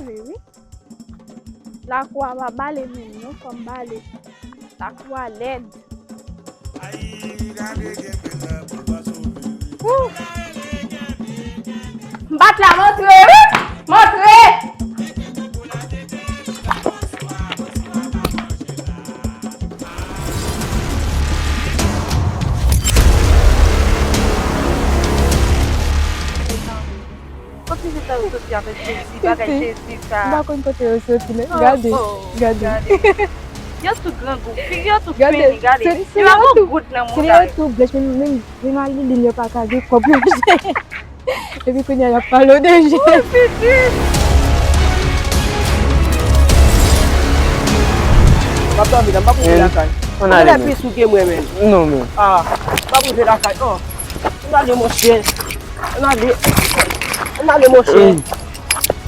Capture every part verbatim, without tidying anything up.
Wi, wi. Lakou a pa bale menm non, fò m bale. Lakou a lèd. Wouh! M bat la, montre, wi! Montre! Kot ti fi sa yo soti avèk Jezi, bagay Jezi sa. M pa konn kote yo soti, men gade, oh, gade. Yo tou grangou, figi yo tou peni, gade. Yo pa gon gout nan mouda yo. Yo tou blanch, menm, menm, menm a Liline yo pa ka gen kòb yo. Epi kounye a, y ap pale w de Jezi. M ap dòmi la, m pa bouje lakay. Ou genlè pi sou ke mwen menm. Non, men. Ah, m pa bouje lakay, non. Ann ale, monchè. Ann ale. Ann ale, monchè.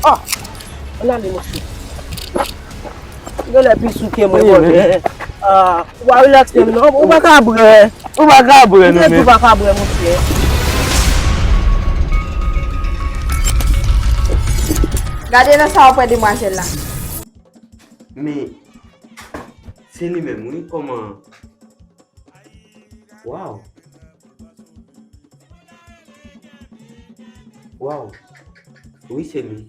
Ah, ann ale, monchè. Ou genlè pi sou ke mwen, monchè. Ah, ou pa relax menm, non. Ou pa ka bwè. Ou pa ka bwè, non, men. Ou pa ka bwè, monchè. Gade nan sa w ap wè demwazèl la. Men, se li menm, wi, kòman? Waw. Waw. Wi, se li.